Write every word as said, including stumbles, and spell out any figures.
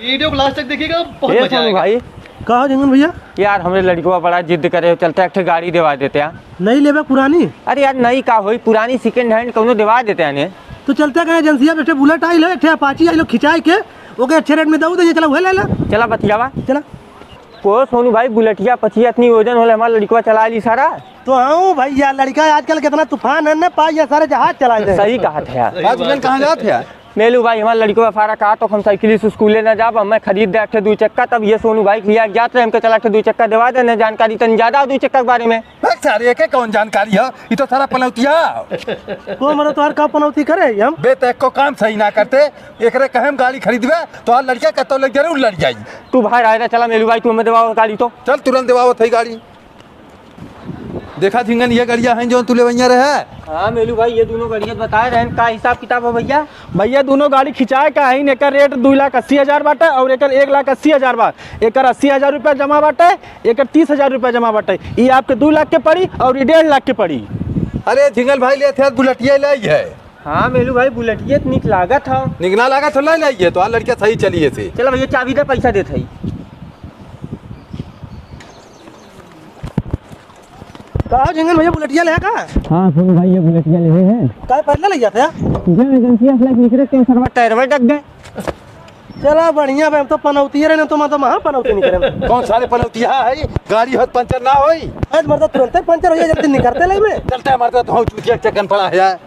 वीडियो को लास्ट तक देखिएगा, बहुत ए मजा सोनू आएगा। भाई। का हो झिंगन भैया? यार, हमरे लड़िकवा बड़ा जिद करे, चलते एक ठे गाड़ी देवा देते हैं। नई लेबे पुरानी? अरे यार, नई का होई, पुरानी second hand कौनो देवा देते हैं ने। तो चलते कहे एजेंसिया पे एक ठे बुलेट आई लो, एक ठे अपाची आई लो खिंचाई के, ओके अच्छे रेट में दऊ दे, चला उहे ले ला। चला बतियावा। चला। को सोनू भाई, बुलेटिया पचिया इतनी वजन होले, हमार लड़िकवा चला ली सारा। तो हाँ भैया, लड़िका आजकल कितना तूफान है ना, पाई या सारे जहाज चला दे। सही कहा था यार। आज उन्हें कहाँ जात है? मेलू भाई, हमार लड़िकवा सारा कहा तो हम साइकिल से स्कूले ना जाब, हमें खरीद दे एक ठे दुई चक्का, तब ये सोनू भाई के लिया जात रहे, हमके चला एक ठे दुई चक्का देवा दे, ने जानकारी तनी ज्यादा हो दुई चक्का के बारे में। बे सारे, एके कौन जानकारी है? ई तो सारा पनौतिया। को मरो तोहर का पनौती करे हम? बे, ते एको काम सही ना करते, एकरे कहे हम गाड़ी खरीदबे, तोहार लड़िका कतो लग जरूर लड़ जाई। तू भाई राय रे, चला मेलू भाई, तू हमें देवाओ गाड़ी तो। चल, तुरंत देवावत है गाड़ी। देखा झिंगन, ये गड़िया है जो तू लेवैया रहे। हाँ मेलू भाई, ये दोनों गड़िया बताए रहन, का हिसाब किताब हो भैया? भैया, दोनों गाड़ी खिंचाए का है, एकर रेट दो लाख अस्सी हजार बाटे और एकर एक लाख अस्सी हजार बा। एकर अस्सी हजार रुपया जमा बाटे, एकर तीस हजार रुपया जमा बाटे। ई आपके दो लाख के पड़ी और ई डेढ़ लाख के पड़ी। अरे झिंगन भाई, ले थे बुलेटिया लाई है। हाँ मेलू भाई, बुलेटिया तो निक लागत हो। निक ना लागत हो, ले लाइए तो, आ लड़का सही चलिए से। चला भैया, चाबी दे, पैसा देत हई। का हो झिंगन भैया, बुलेटिया ले का? हाँ सोनू भाई, ये बुलेटिया ले है। का पहले ले जाते हैं? तुझे एजेंसी असला निकले तो सरवा टायरवा डग गए। चला बढ़िया बे, हम तो पनौतिये रहे, तो मैं तो महा पनौती निकले। कौन सारे पनौतिया है? गाड़ी होत पंचर ना होई। आज मर्दा तुरंते पंचर हो जाए, जल्दी निकलते ले में। चलते हैं मर्दा, तो हम चूतिया चक्कन पड़ा है यार।